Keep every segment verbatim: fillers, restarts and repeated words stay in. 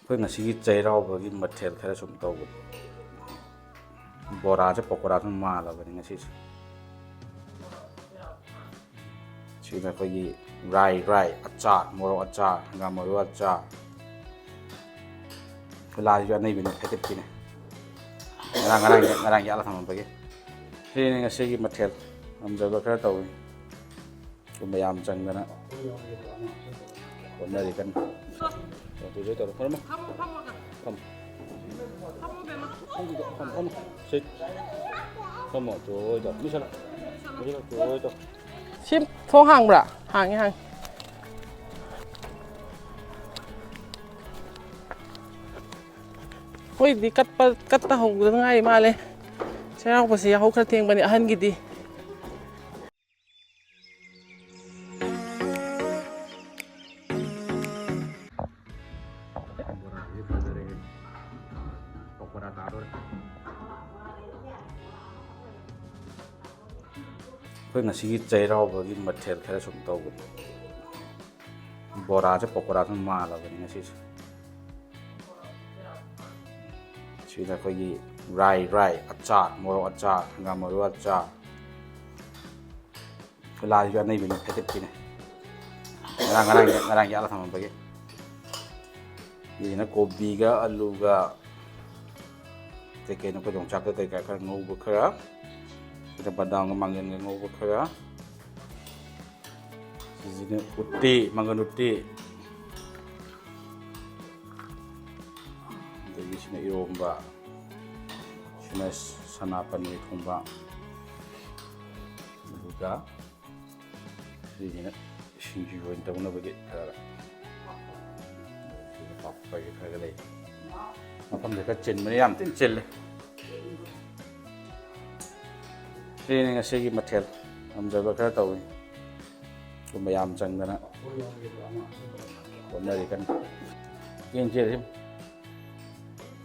ꯑꯩꯈꯣꯏ ꯉꯁꯤꯒꯤ ꯆꯩꯔꯥꯎꯕꯒꯤ ꯃꯊꯦꯜ ꯈꯔ ꯁꯨꯝ ꯇꯧꯕꯅꯤ꯫ ꯕꯣꯔꯥꯁꯦ ꯄꯀꯣꯔꯥꯁꯨ ꯃꯥꯜꯂꯕꯅꯤ ꯉꯁꯤꯁꯦ꯫ ꯁꯤꯗ ꯑꯩꯈꯣꯏꯒꯤ ꯔꯥꯏ, ꯔꯥꯏ ꯑꯆꯥꯔ, ꯃꯣꯔꯣꯛ ꯑꯆꯥꯔ, ꯍꯪꯒꯥꯝ ꯃꯔꯨ ꯑꯆꯥꯔ, ꯂꯥꯁꯤꯁꯨ ꯑꯅꯩꯕꯤꯅꯦ, packet ꯀꯤꯅꯦ꯫ ꯉꯔꯥꯡ, ꯉꯔꯥꯡꯒꯤ, ꯉꯔꯥꯡꯒꯤ ꯑꯥꯂꯥ ꯊꯝꯃꯝꯕꯒꯤ꯫ ꯁꯤꯅꯤ ꯉꯁꯤꯒꯤ ꯃꯊꯦꯜ꯫ ꯉꯝꯖꯕ ꯈꯔ ꯇꯧꯏ꯫ ꯁꯨꯝ ꯃꯌꯥꯝ ꯆꯪꯗꯅ ꯍꯣꯠꯅꯔꯤ ꯀꯟꯅ꯫ ꯇꯧꯔꯣ, ꯇꯧꯔꯣ, ꯇꯧꯔꯣ꯫ ꯐꯝꯃꯣ꯫ ꯐꯝꯃꯣ, ꯐꯝꯃꯣ, ꯕꯦꯝꯃ꯫ ꯐꯝꯃꯣ, ꯐꯝꯃꯣ꯫ Sit꯫ ꯐꯝꯃꯣ, ꯇꯣꯏ ꯇꯧ꯫ ꯃꯨꯁꯜꯂꯣ꯫ ꯃꯨꯁꯜꯂꯣ, ꯇꯣꯏ ꯇꯧ꯫ ꯁꯤ ꯊꯣꯡ ꯍꯥꯡꯕ꯭ꯔꯥ? ꯍꯥꯡꯉꯤ, ꯍꯥꯡꯉꯤ꯫ ꯑꯩꯈꯣꯏꯗꯤ ꯀꯠꯄ, ꯀꯠꯄ ꯍꯧꯕꯗ ꯉꯥꯏꯔꯤ ꯃꯥꯜꯂꯦ꯫ ꯆꯩꯔꯥꯎꯕꯁꯦ ꯌꯥꯍꯧ ꯈꯔ ꯊꯦꯡꯕꯅꯤ ꯑꯍꯟꯒꯤꯗꯤ꯫ ꯕꯣꯔꯥꯁꯤ ꯐꯖꯔꯦꯍꯦ꯫ ꯄꯀꯣꯔꯥ ꯇꯥꯗꯣꯔꯦ꯫ ꯑꯩꯈꯣꯏ ꯉꯁꯤꯒꯤ ꯆꯩꯔꯥꯎꯕꯒꯤ ꯃꯊꯦꯜ ꯈꯔ ꯁꯨꯝ ꯇꯧꯕꯅꯤ꯫ ꯕꯣꯔꯥꯁꯦ ꯄꯀꯣꯔꯥꯁꯨ ꯃꯥꯜꯂꯕꯅꯤ ꯉꯁꯤꯁꯦ꯫ ꯁꯤꯗ ꯑꯩꯈꯣꯏꯒꯤ ꯔꯥꯏ, ꯔꯥꯏ ꯑꯆꯥꯔ, ꯃꯣꯔꯣꯛ ꯑꯆꯥꯔ, ꯍꯪꯒꯥꯝ ꯃꯔꯨ ꯑꯆꯥꯔ, ꯂꯥꯁꯤꯁꯨ ꯑꯅꯩꯕꯤꯅꯦ, packet ꯀꯤꯅꯦ꯫ ꯉꯔꯥꯡ, ꯉꯔꯥꯡꯒꯤ, ꯉꯔꯥꯡꯒꯤ ꯑꯥꯂꯥ ꯊꯝꯃꯝꯕꯒꯤ꯫ ꯁꯤꯁꯤꯅ ꯀꯣꯕꯤꯒ ꯑꯂꯨꯒ ꯀꯩꯀꯩꯅꯣ, ꯑꯩꯈꯣꯏ ꯌꯣꯡꯆꯥꯛꯀ ꯀꯩꯀꯥ ꯈꯔ ꯉꯧꯕ ꯈꯔ, ꯁꯤꯗ ꯕꯗꯥꯝꯒ ꯃꯪꯒꯟꯒ ꯉꯧꯕ ꯈꯔ, ꯁꯤꯁꯤꯅ ꯎꯇꯤ, ꯃꯪꯒꯟ ꯎꯇꯤ, ꯑꯗꯒꯤ ꯁꯤꯅ ꯏꯔꯣꯝꯕ, ꯁꯤꯅ ꯁꯅꯥ ꯄꯅꯤꯔ ꯊꯣꯡꯕ, ꯑꯗꯨꯒ ꯁꯤꯁꯤꯅ ꯁꯤꯡꯖꯨ ꯑꯣꯏꯅ ꯇꯧꯅꯕꯒꯤ ꯈꯔ, ꯁꯤꯒ ꯄꯥꯐꯣꯔꯒꯤ ꯈꯔꯒ ꯂꯩ꯫ ꯃꯐꯝꯁꯦ ꯈꯔ ꯆꯤꯟꯕꯅꯤ, ꯌꯥꯝ ꯊꯤꯅ ꯆꯤꯜꯂꯦ꯫ ꯁꯤꯅꯤ ꯉꯁꯤꯒꯤ ꯃꯊꯦꯜ꯫ ꯉꯝꯖꯕ ꯈꯔ ꯇꯧꯏ꯫ ꯁꯨꯝ ꯃꯌꯥꯝ ꯆꯪꯗꯅ ꯍꯣꯠꯅꯔꯤ ꯀꯟꯅ꯫ ꯆꯦꯟ ꯆꯦꯜꯂꯤ꯫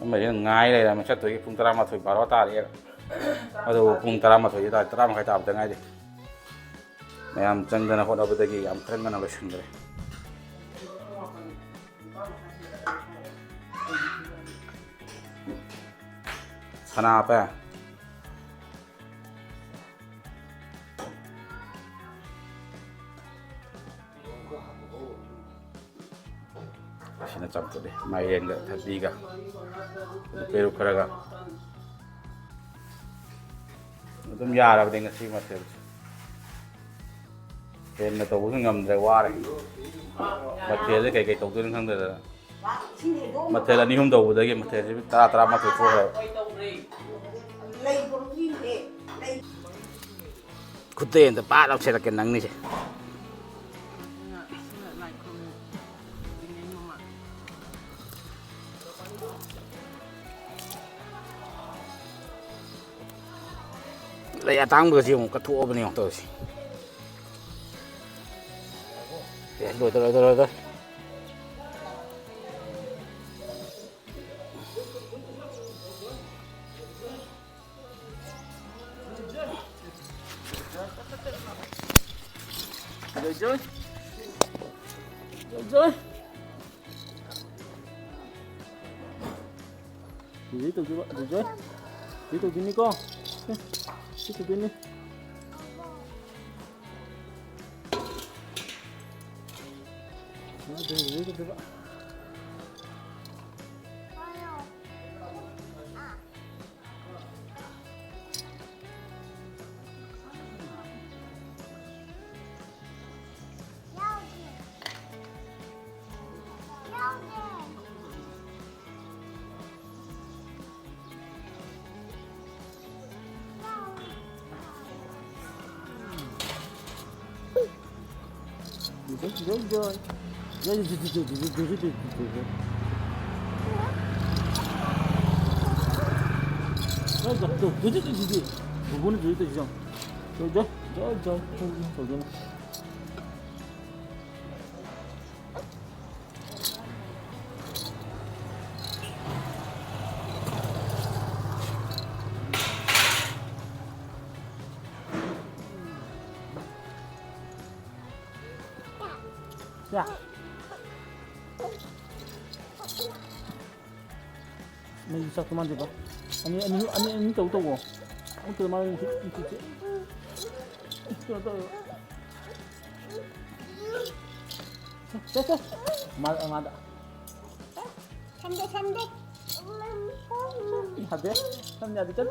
ꯑꯃꯁꯤꯅ ꯉꯥꯏ ꯂꯩꯔꯝꯃꯦ ꯆꯠꯇꯣꯏꯒꯤ꯫ ꯄꯨꯡ ꯇꯔꯥꯃꯥꯊꯣꯏ ꯕꯥꯔꯣ ꯇꯥꯔꯦ꯫ ꯑꯗꯨꯕꯨ ꯄꯨꯡ ꯇꯔꯥꯃꯥꯊꯣꯏ ꯇꯥꯔꯦ, ꯇꯔꯥ ꯃꯈꯥꯏ ꯇꯥꯕꯗ ꯉꯥꯏꯔꯤ꯫ ꯃꯌꯥꯝ ꯆꯪꯗꯅ ꯍꯣꯠꯅꯕꯗꯒꯤ ꯌꯥꯝ ꯈꯔ ꯉꯟꯅ ꯂꯣꯏꯁꯤꯟꯈ꯭ꯔꯦ꯫ ꯁꯅꯥ ꯍꯥꯞꯄꯦ꯫ ꯑꯁꯤꯅ ꯆꯝꯐꯨꯠꯅꯤ꯫ ꯃꯥꯏꯔꯦꯟꯒ ꯊꯕꯤꯒ ꯑꯗꯨ ꯄꯦꯔꯨꯛ ꯈꯔꯒ ꯑꯗꯨꯝ ꯌꯥꯔꯕꯅꯤ ꯉꯁꯤ ꯃꯊꯦꯜꯁꯦ꯫ ꯍꯦꯟꯅ ꯇꯧꯕꯁꯨ ꯉꯝꯗ꯭ꯔꯦ, ꯋꯥꯔꯦ꯫ ꯃꯊꯦꯜꯁꯦ ꯀꯩꯀꯩ ꯇꯧꯗꯣꯏꯅꯣ ꯈꯪꯗꯗꯅ꯫ ꯃꯊꯦꯜ ꯑꯅꯤ ꯑꯍꯨꯝ ꯇꯧꯕꯗꯒꯤ ꯃꯊꯦꯜꯁꯦ ꯇꯔꯥ, ꯇꯔꯥꯃꯥꯊꯣꯏ ꯊꯣꯛꯈ꯭ꯔꯦꯕ꯫ ꯈꯨꯠꯇꯩ ꯑꯝꯇ ꯄꯥꯛ ꯂꯥꯎ ꯁꯦꯠꯂꯛꯀꯦ ꯅꯪꯅꯤꯁꯦ꯫ ꯂꯩ ꯑꯇꯥꯡꯕꯒꯁꯦ ꯑꯃꯨꯛ ꯀꯠꯊꯣꯛꯑꯕꯅꯦ ꯌꯦꯡꯉꯣ ꯇꯧꯔꯤꯁꯦ꯫ ꯑꯦ, ꯂꯣꯏꯗꯧꯔꯦ, ꯂꯣꯏꯗꯧꯔꯦ, ꯂꯣꯏꯗꯧꯔꯦ꯫ ꯖꯣꯏ, ꯖꯣꯏ꯫ ꯖꯣꯏ, ꯖꯣꯏ꯫ ꯖꯣꯏ ꯇꯧꯗꯣꯏꯕ, ꯖꯣꯏ, ꯖꯣꯏ꯫ ꯖꯣꯏ ꯇꯧꯗꯣꯏꯅꯤꯀꯣ꯫ ꯁꯤ, ꯁꯤ ꯇꯧꯗꯣꯏꯅꯤ꯫ ꯖꯣꯏ ꯇꯧꯗꯣꯏꯕ, ꯖꯣꯏ ꯇꯧꯗꯣꯏꯕ꯫ 자. ꯃꯩ ꯆꯥꯛꯇꯣ ꯃꯥꯟꯗꯦꯕ꯫ ꯑꯅꯤ, ꯑꯅꯤ, ꯑꯅꯤ, ꯑꯅꯤ ꯇꯧ ꯇꯧꯋꯣ꯫ ꯑꯃꯨꯛꯇ ꯃꯥ ꯅꯨꯡꯁꯤꯠ, ꯅꯨꯡꯁꯤꯠꯁꯦ꯫ ꯀꯩꯅꯣ ꯇꯧꯋꯦꯕ꯫ ꯆꯠ, ꯆꯠ, ꯆꯠ꯫ ꯃꯥ, ꯃꯥꯗ꯫ ꯊꯝꯗꯣ, ꯊꯝꯗꯣ꯫ ꯌꯥꯗꯦ꯫ ꯊꯝ ꯌꯥꯗꯦ꯫ ꯆꯠ꯫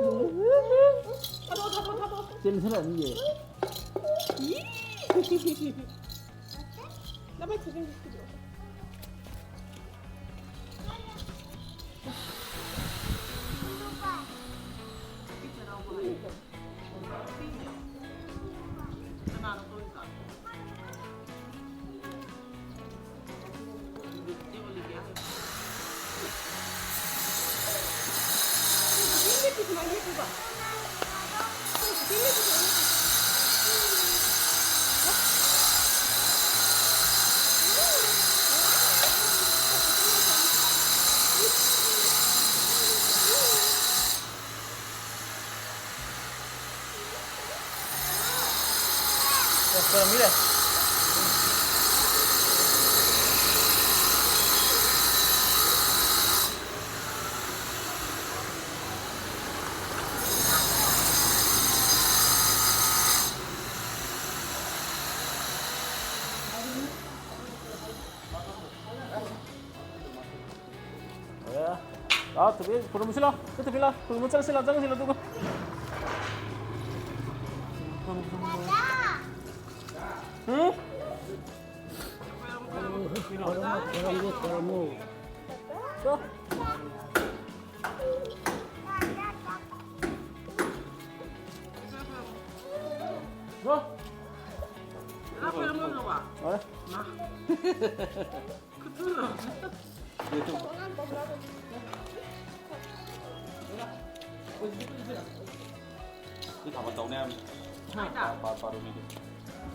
ꯊꯥꯗꯣꯛꯑꯣ, ꯊꯥꯗꯣꯛꯑꯣ, ꯊꯥꯗꯣꯛꯑꯣ꯫ ꯆꯦꯟꯁꯤꯜꯂꯛꯑꯅꯤꯌꯦ꯫ ꯏ! ꯅꯃꯥꯏ ꯊꯨꯖꯤꯟꯒꯦ, ꯊꯨꯖꯤꯟꯒꯦ꯫ ꯑꯦ, ꯂꯥꯛꯑꯣ, ꯊꯣꯏꯕꯤ, ꯈꯨꯔꯨꯝꯁꯤ ꯂꯥꯛꯑꯣ꯫ ꯆꯠ, ꯊꯣꯏꯕꯤ, ꯂꯥꯛꯑꯣ꯫ ꯈꯨꯔꯨꯝꯕ ꯆꯠꯂꯁꯤ ꯂꯥꯛꯑꯣ, ꯆꯪꯉꯁꯤ ꯂꯥꯛꯑꯣ, ꯑꯗꯨꯒ꯫ ꯎꯝ? ꯆꯣ꯫ ꯆꯣ꯫ ꯂꯥꯛꯄ ꯌꯥꯝ ꯂꯣꯏꯔꯕ? ꯍꯣꯏ꯫ ꯃꯥ꯫ ꯁꯤ ꯊꯥꯕꯜ ꯇꯧꯅꯤ ꯍꯥꯏꯕꯅꯤ꯫ ꯀꯥꯏꯗ? ꯄꯥ-, ꯄꯥ-, ꯄꯥꯔꯣꯃꯤꯗꯣ꯫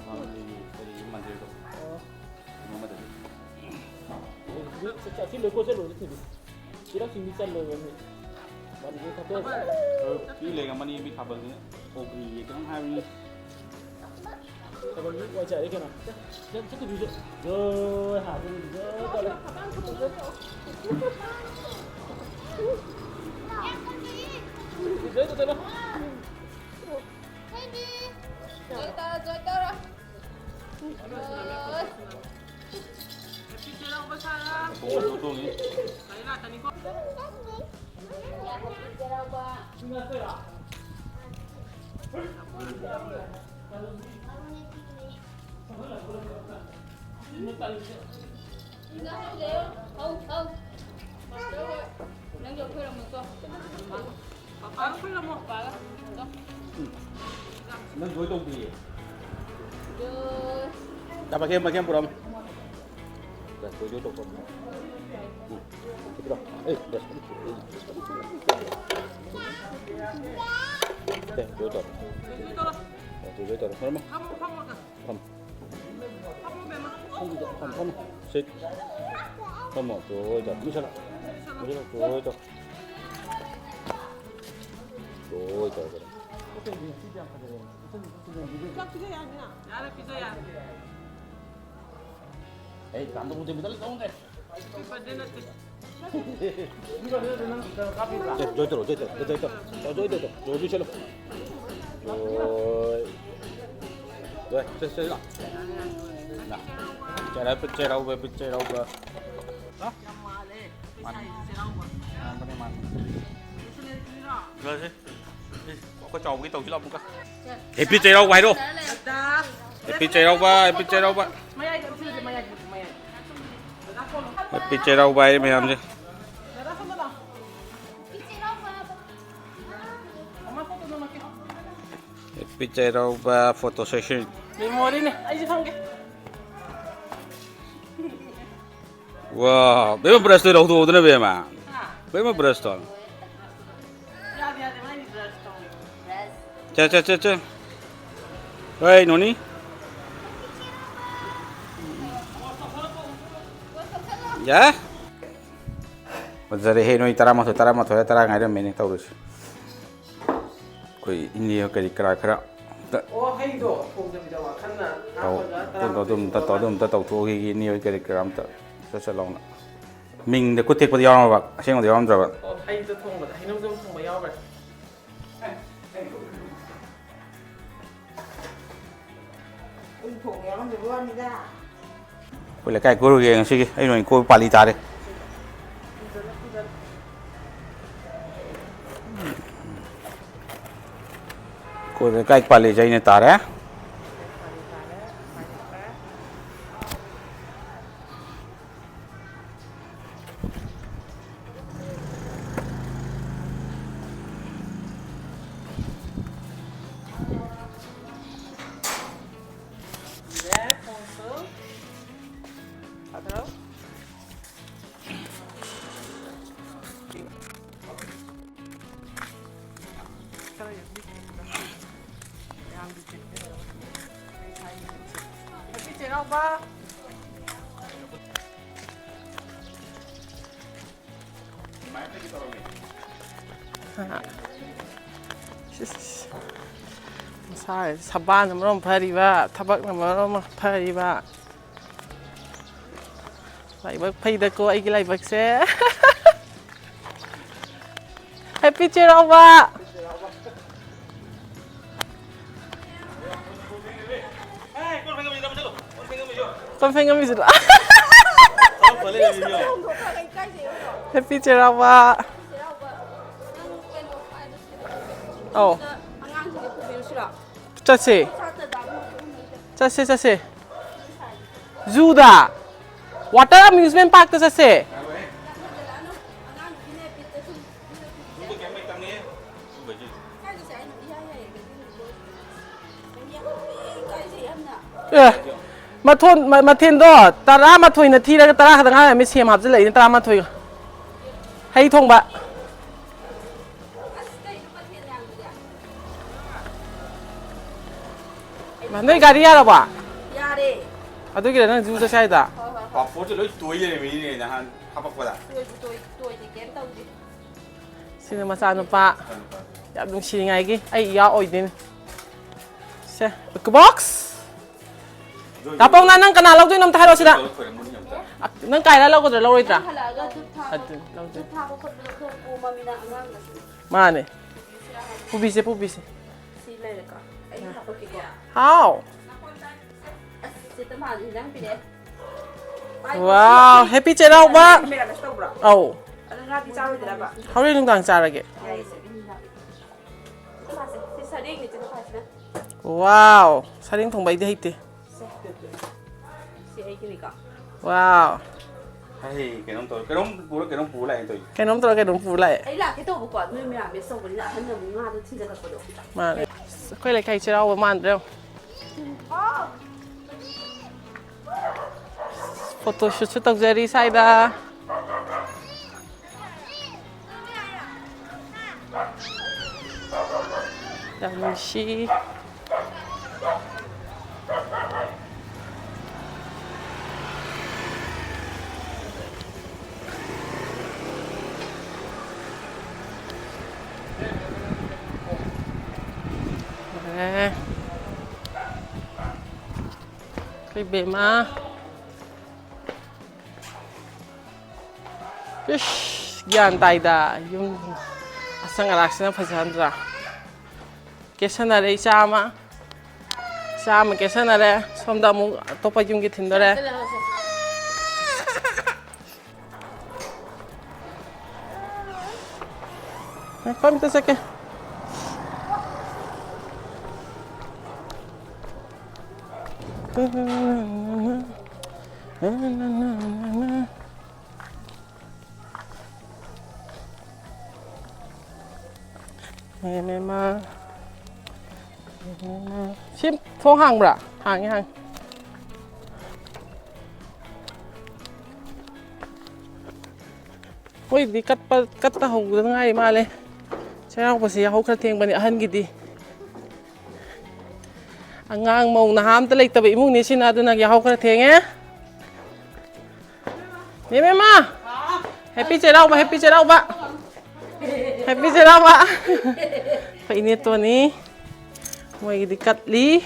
ꯄꯥꯔꯣꯃꯤꯒꯤ ꯀꯔꯤ ꯃꯟꯗꯤꯔꯗꯣ꯫ ꯑꯣ꯫ ꯀꯩꯅꯣ ꯑꯃꯗꯗꯤ꯫ ꯁꯤ, ꯁꯤ, ꯁꯤ ꯂꯣꯏ ꯀꯣꯏ ꯆꯠꯂꯨꯔꯁꯤ ꯊꯤꯕꯤ꯫ ꯆꯩꯔꯥꯎ ꯆꯤꯡꯗꯤ ꯆꯠꯂꯣꯏꯕ ꯃꯤ꯫ ꯃꯟꯗꯤꯔ ꯈꯛꯇ꯫ ꯊꯥꯕꯜ꯫ ꯑ, ꯃꯤ ꯂꯩꯔꯝꯃꯅꯤ, ꯃꯤ ꯊꯥꯕꯜꯁꯤꯅ꯫ ꯑꯣꯒ꯭ꯔꯤꯒꯤ ꯈꯤꯇꯪ ꯍꯥꯏꯕꯅꯤ꯫ ꯊꯥꯕꯜ ꯃꯤ ꯋꯥꯏ ꯆꯥꯏꯔꯦ ꯀꯩꯅꯣ꯫ ꯆꯠ-, ꯆꯠ-, ꯆꯠꯇꯕꯤꯗ꯫ ꯖꯣꯏ ꯍꯥ, ꯖꯣꯏ ꯇꯧꯔꯦ꯫ ꯅꯪꯁꯨ ꯑꯩꯈꯣꯏꯔꯣꯝꯗ ꯆꯣ꯫ ꯄꯄꯥ ꯑꯩꯈꯣꯏꯔꯣꯝꯗ ꯄꯄꯥꯒ꯫ ꯅꯪ ꯖꯣꯏ ꯇꯧꯗ꯭ꯔꯤꯌꯦ꯫ ꯖꯣꯏ꯫ ꯆꯥ ꯃꯈꯦꯝ, ꯃꯈꯦꯝ ꯄꯨꯔꯛꯑꯝꯃꯣ꯫ ꯆꯥ, ꯖꯣꯏ, ꯖꯣꯏ ꯇꯧ, ꯄꯨꯔꯛꯑꯝꯃꯣ꯫ ꯎꯝ꯫ ꯁꯤ ꯄꯤꯔꯛꯑꯣ꯫ ꯑꯦ, ꯕ꯭ꯔꯁ꯫ ꯑꯦ, ꯖꯣꯏ ꯇꯧꯔꯣ꯫ ꯖꯣꯏ ꯇꯧꯔꯣ꯫ ꯑꯦ, ꯖꯣꯏ ꯇꯧꯔꯣ꯫ ꯐꯔꯃꯣ꯫ ꯐꯝꯃꯣ, ꯐꯝꯃꯣ꯫ ꯐꯝ꯫ ꯐꯝꯃꯣ, ꯕꯦꯝꯃ꯫ ꯐꯝ, ꯐꯝ, ꯐꯝ꯫ Sit꯫ ꯐꯝꯃꯣ, ꯖꯣꯏ ꯇꯧ꯫ ꯃꯨꯁꯜꯂꯣ꯫ ꯃꯨꯁꯜꯂꯣ, ꯖꯣꯏ ꯇꯧ꯫ ꯖꯣꯏ ꯇꯧ꯫ ꯆꯥꯛ ꯄꯤꯖ ꯌꯥꯅꯤꯅ? ꯌꯥꯔꯦ, ꯄꯤꯖ ꯌꯥꯔꯦ꯫ ꯑꯩ ꯀꯥꯟꯗ ꯎꯗꯦ, ꯃꯤꯗꯜ ꯇꯧꯗꯦ꯫ ꯕꯥꯔꯗꯦ ꯅꯠꯇꯦ꯫ ꯑꯦ, ꯖꯣꯏ ꯇꯧꯔꯣ, ꯖꯣꯏ ꯇꯧꯔꯣ, ꯖꯣꯏ ꯇꯧꯔꯣ, ꯖꯣꯏ ꯇꯧꯔꯣ, ꯖꯣꯏ ꯇꯧꯔꯣ, ꯖꯣꯏ ꯆꯠꯂꯣ꯫ ꯖꯣꯏ꯫ ꯖꯣꯏ, ꯆꯠ, ꯆꯠ, ꯂꯥꯛ꯫ ꯂꯥꯛ꯫ ꯆꯩꯔꯥꯎꯕ, ꯆꯩꯔꯥꯎꯕ, ꯆꯩꯔꯥꯎꯕ꯫ ꯍꯥ? ꯌꯥꯝ ꯃꯥꯜꯂꯦ꯫ ꯃꯥꯅꯤ꯫ ꯄꯩꯁꯥ ꯆꯩꯔꯥꯎꯕ꯫ ꯃꯥꯟꯕꯅꯦ, ꯃꯥꯟꯕꯅꯦ꯫ ꯂꯣꯏꯁꯤꯜꯂꯦ, ꯂꯣꯏꯁꯤꯜꯂꯦ꯫ ꯂꯣꯏꯁꯦ꯫ ꯑꯦ, ꯑꯩꯈꯣꯏ ꯆꯥꯎꯕꯒꯤ ꯇꯧꯁꯤ ꯂꯥꯛꯑꯣ ꯑꯃꯨꯛꯀ꯫ Happy ꯆꯩꯔꯥꯎꯕ ꯍꯥꯏꯔꯣ꯫ ꯗꯥ꯫ Happy ꯆꯩꯔꯥꯎꯕ, Happy ꯆꯩꯔꯥꯎꯕ꯫ ꯃꯌꯥꯏꯗ ꯑꯃ ꯁꯤꯜꯂꯁꯦ, ꯃꯌꯥꯏꯗ, ꯃꯌꯥꯏꯗ꯫ ꯗꯥ ꯐꯣꯟ꯫ Happy ꯆꯩꯔꯥꯎꯕ ꯍꯥꯏ ꯃꯌꯥꯝꯁꯦ꯫ ꯗꯥ ꯐꯣꯟ ꯇꯧ꯫ ꯃꯃꯥ ꯐꯣꯇꯣ ꯅꯝꯃꯛꯀꯦ꯫ Happy ꯆꯩꯔꯥꯎꯕ photo session꯫ Memoryꯅꯦ, ꯑꯩꯁꯨ ꯐꯝꯒꯦ꯫ ꯋꯥ, ꯕꯦꯝꯃ ꯕ꯭ꯔꯁꯇꯣ ꯂꯧꯊꯣꯛꯎꯗꯅ ꯕꯦꯝꯃ꯫ ꯍꯥ? ꯕꯦꯝꯃ ꯕ꯭ꯔꯁꯇꯣ꯫ ꯌꯥꯗꯦ, ꯌꯥꯗꯦ, ꯃꯥꯏꯗꯤ ꯕ꯭ꯔꯁ ꯇꯧ꯫ ꯆꯦ, ꯆꯦ, ꯆꯦ, ꯆꯦ꯫ ꯍꯣꯏ, ꯅꯣꯅꯤ꯫ ꯌꯥ? ꯐꯖꯔꯦꯍꯦ, ꯅꯣꯏ ꯇꯔꯥꯃꯥꯊꯣꯏ, ꯇꯔꯥꯃꯥꯊꯣꯏ ꯇꯔꯥ ꯉꯥꯏꯔꯝꯃꯦꯅꯦ ꯇꯧꯔꯤꯁꯦ꯫ ꯑꯩꯈꯣꯏ ꯏꯅꯦ ꯀꯔꯤ ꯀꯔꯥ ꯈꯔ ꯑꯝꯇ ꯑꯣ, ꯍꯩꯗꯣ ꯊꯣꯡꯗꯕꯤꯗ ꯋꯥꯈꯜꯅ ꯇꯧ-, ꯍꯥꯞꯄꯒ ꯇꯧ-, ꯇꯧ-, ꯑꯗꯨꯝ ꯑꯝꯇ ꯇꯧ-, ꯑꯗꯨꯝ ꯑꯝꯇ ꯇꯧꯊꯣꯛꯈꯤꯒꯦ, ꯏꯅꯦ ꯍꯣꯏ ꯀꯔꯤ ꯀꯔꯥ ꯑꯝꯇ ꯁꯠ ꯁꯠ ꯂꯥꯎꯅ꯫ ꯃꯤꯡꯗ ꯈꯨꯠ ꯊꯦꯛꯄꯗꯤ ꯌꯥꯎꯔꯝꯃꯕ, ꯑꯁꯦꯡꯕꯗꯤ ꯌꯥꯎꯔꯝꯗ꯭ꯔꯕ? ꯑꯣ, ꯍꯩꯗꯣ ꯊꯣꯡꯕꯗ ꯍꯩꯅꯧꯖꯣꯝ ꯊꯣꯡꯕ ꯌꯥꯎꯈ꯭ꯔꯦ꯫ ꯑꯩ ꯊꯣꯡꯕ ꯌꯥꯎꯔꯝꯗꯕ ꯋꯥꯅꯤꯗ꯫ ꯑꯩꯈꯣꯏ ꯂꯩꯀꯥꯏ ꯀꯣꯏꯔꯨꯒꯦ ꯉꯁꯤꯒꯤ, ꯑꯩ ꯅꯣꯏ ꯀꯣꯏꯕ ꯄꯥꯜꯂꯤ ꯇꯥꯔꯦ꯫ ꯂꯩꯀꯥꯏ ꯄꯥꯜꯂꯤꯁꯦ ꯑꯩꯅ ꯇꯥꯔꯦ꯫ ꯁꯤꯁ꯫ ꯃꯁꯥꯁꯦ ꯁꯕꯥꯟꯅ ꯃꯔꯣꯝ ꯐꯔꯤꯕ, ꯊꯕꯛꯅ ꯃꯔꯣꯝ ꯐꯔꯤꯕ꯫ ꯂꯥꯏꯕꯛ ꯐꯩꯗꯀꯣ ꯑꯩꯒꯤ ꯂꯥꯏꯕꯛꯁꯦ꯫ Happy ꯆꯩꯔꯥꯎꯕ! ꯀꯣꯟ ꯐꯦꯡꯉꯝꯃꯤꯁꯤꯗ꯫ Happy ꯆꯩꯔꯥꯎꯕ! ꯑꯧ꯫ ꯆꯠꯁꯦ꯫ ꯆꯠꯁꯦ, ꯆꯠꯁꯦ꯫ ꯖꯨꯗ꯫ Water amusement parkꯇ ꯆꯠꯁꯦ꯫ ꯑꯦ, ꯃꯊꯣꯟ-, ꯃ-, ꯃꯊꯦꯟꯗꯣ ꯇꯔꯥꯃꯥꯊꯣꯏꯅ ꯊꯤꯔꯒ ꯇꯔꯥ ꯈꯛꯇ ꯉꯥꯏꯔꯝꯃꯤ, ꯁꯦꯝ ꯍꯥꯞꯆꯤꯜꯂꯛꯏꯅꯦ ꯇꯔꯥꯃꯥꯊꯣꯏꯒ꯫ ꯍꯩ ꯊꯣꯡꯕ꯫ ꯅꯣꯏ ꯒꯥꯔꯤ ꯌꯥꯔꯕꯣ? ꯌꯥꯔꯦ꯫ ꯑꯗꯨꯒꯤꯔ ꯅꯪ ꯖꯨ ꯆꯠꯁꯦ ꯍꯥꯏꯗꯣ? ꯍꯣꯏ, ꯍꯣꯏ, ꯍꯣꯏ꯫ ꯄꯥꯐꯣꯔꯁꯦ ꯂꯣꯏ ꯇꯣꯏ ꯂꯩꯔꯝꯃꯤꯅꯦ ꯅꯍꯥꯟ ꯍꯥꯄꯛꯄꯗ꯫ ꯇꯣꯏꯕꯨ ꯇꯣꯏ-, ꯇꯣꯏꯗꯦ, ꯀꯩꯝ ꯇꯧꯗꯦ꯫ ꯁꯤꯅ ꯃꯆꯥꯅꯨꯄꯥ꯫ ꯃꯆꯥꯅꯨꯄꯥ꯫ ꯌꯥꯝ ꯅꯨꯡꯁꯤꯅꯤꯡꯉꯥꯏꯒꯤ ꯑꯩ ꯏꯌꯥ ꯑꯣꯏꯗꯣꯏꯅꯤ꯫ ꯁꯦ, ꯕꯣꯛꯁ꯫ ꯖꯣꯏ, ꯖꯣꯏ, ꯇꯥꯄꯧꯅ ꯖꯣꯏ꯫ ꯅꯪ ꯀꯅꯥ ꯂꯧꯗꯣꯏꯅꯣ ꯑꯝꯇ ꯍꯥꯏꯔꯛꯑꯣ ꯁꯤꯗ꯫ ꯖꯣꯏ, ꯖꯣꯏ ꯈꯣꯏꯔꯝꯃꯣꯅꯤ ꯑꯝꯇ꯫ ꯑ, ꯅꯪ ꯀꯥꯏ ꯂꯧꯒꯗ꯭ꯔꯥ ꯂꯧꯔꯣꯏꯗ꯭ꯔꯥ? ꯅꯪ ꯍꯜꯂꯛꯑꯒ ꯙꯨꯞ ꯊꯥꯕ, ꯑꯗꯨ ꯂꯧꯗꯣꯏꯅꯤ꯫ ꯙꯨꯞ ꯊꯥꯕ ꯈꯣꯠꯄꯗꯣ ꯈꯔ ꯀꯣꯝꯃꯃꯤꯅ ꯑꯉꯥꯡꯗꯁꯨ ꯃꯥꯅꯦ꯫ ꯄꯨꯕꯤꯁꯤꯔꯥ ꯍꯥꯏꯕ꯫ ꯄꯨꯕꯤꯁꯦ, ꯄꯨꯕꯤꯁꯦ꯫ ꯁꯤ ꯂꯩꯔꯦꯀꯣ꯫ ꯑꯩ ꯍꯥꯄꯛꯀꯦꯀꯣ꯫ ꯍꯥꯎ꯫ ꯑꯁ, ꯆꯦ ꯇꯝꯐꯥꯁꯨ ꯍꯤꯟꯖꯥꯡ ꯄꯤꯔꯛꯑꯦ꯫ ꯄꯥꯏ꯫ Wow, happy ꯆꯩꯔꯥꯎꯕ꯫ ꯃꯦꯔꯥꯃꯦꯁ ꯇꯧꯕ꯭ꯔꯣ? ꯑꯧ꯫ ꯑꯗꯣ ꯉꯥꯗꯤ ꯆꯥꯔꯣꯏꯗ꯭ꯔꯕ? ꯍꯣꯔꯦꯟ ꯅꯨꯡꯗꯥꯡ ꯆꯥꯔꯒꯦ꯫ ꯌꯥꯏꯌꯦ, ꯆꯦ꯫ ꯆꯦ ꯇꯝꯐꯥꯁꯦ, ꯁꯤ ꯁꯔꯦꯡꯅꯦ ꯆꯤꯡꯈꯠꯂꯤꯁꯤꯅ꯫ ꯋꯥꯎ! ꯁꯔꯦꯡ ꯊꯣꯡꯕ ꯑꯩꯗꯤ ꯍꯩꯇꯦ꯫ ꯁꯦ꯫ ꯁꯤ ꯑꯩꯒꯤꯅꯤꯀꯣ꯫ ꯋꯥꯎ! ꯍꯩ, ꯀꯩꯅꯣꯝ ꯇꯧꯔꯦ꯫ ꯀꯩꯅꯣꯝ ꯄꯨꯔ, ꯀꯩꯅꯣꯝ ꯄꯨꯔ ꯂꯥꯛꯑꯦ ꯇꯧꯔꯤꯁꯦ꯫ ꯀꯩꯅꯣꯝ ꯇꯧꯔ ꯀꯩꯅꯣꯝ ꯄꯨꯔ ꯂꯥꯛꯑꯦ꯫ ꯑꯩ ꯂꯥꯛꯀꯦ ꯇꯧꯕꯀꯣ, ꯅꯣꯏ ꯃꯌꯥꯝ ꯃꯤꯁ ꯇꯧꯕꯅꯤꯅ ꯑꯍꯟꯅ ꯑꯃꯨꯛ ꯉꯥꯗꯣ ꯊꯤꯟꯖꯜꯂꯛꯄꯗꯣ꯫ ꯃꯥꯅꯦ꯫ ꯑꯁ, ꯑꯩꯈꯣꯏ ꯂꯩꯀꯥꯏ ꯆꯩꯔꯥꯎꯕ ꯃꯥꯟꯗ꯭ꯔꯣ ꯌꯦꯡꯉꯣ꯫ ꯐꯣꯇꯣ ꯁꯨꯠꯁꯨ ꯇꯧꯖꯔꯤ ꯁ꯭ꯋꯥꯏꯗ꯫ ꯌꯥꯝ ꯅꯨꯡꯁꯤ꯫ ꯑꯦ꯫ ꯑꯩꯈꯣꯏ ꯕꯦꯝꯃ꯫ ꯏꯁ, ꯒ꯭ꯌꯥꯟ ꯇꯥꯏꯗ꯫ ꯌꯨꯝ ꯑꯁꯪ ꯑꯔꯥꯛꯁꯤꯅ ꯐꯖꯍꯟꯗ꯭ꯔꯥ? ꯀꯦꯁꯟꯅꯔꯦ ꯏꯆꯥ ꯑꯃ꯫ ꯏꯆꯥ ꯑꯃ ꯀꯦꯁꯟꯅꯔꯦ꯫ ꯁꯣꯝꯗ ꯑꯃꯨꯛ ꯑꯇꯣꯞꯄ ꯌꯨꯝꯒꯤ ꯊꯤꯟꯗꯣꯔꯦ꯫ ꯉꯥꯏꯈꯣ, ꯑꯝꯇ ꯆꯠꯀꯦ꯫ ꯃꯦꯃꯦꯃ꯫ ꯁꯤ ꯊꯣꯡ ꯍꯥꯡꯕ꯭ꯔꯥ? ꯍꯥꯡꯉꯤ, ꯍꯥꯡꯉꯤ꯫ ꯃꯣꯏꯗꯤ ꯀꯠꯄ, ꯀꯠꯄ ꯍꯧꯕꯗ ꯉꯥꯏꯔꯤ ꯃꯥꯜꯂꯦ꯫ ꯆꯩꯔꯥꯎꯕꯁꯦ ꯌꯥꯍꯧ ꯈꯔ ꯊꯦꯡꯕꯅꯤ ꯑꯍꯟꯒꯤꯗꯤ꯫ ꯑꯉꯥꯡ ꯃꯧ ꯅꯍꯥ ꯑꯝꯇ ꯂꯩꯇꯕ ꯏꯃꯨꯡꯅꯤ ꯁꯤꯅ, ꯑꯗꯨꯅ ꯌꯥꯍꯧ ꯈꯔ ꯊꯦꯡꯉꯦ꯫ ꯃꯦꯃꯦꯃ! Happy ꯆꯩꯔꯥꯎꯕ, happy ꯆꯩꯔꯥꯎꯕ! Happy ꯆꯩꯔꯥꯎꯕ! ꯑꯩꯈꯣꯏ ꯏꯅꯦꯇꯣꯟꯅꯤ꯫ ꯃꯣꯏꯒꯤꯗꯤ ꯀꯠꯂꯤ꯫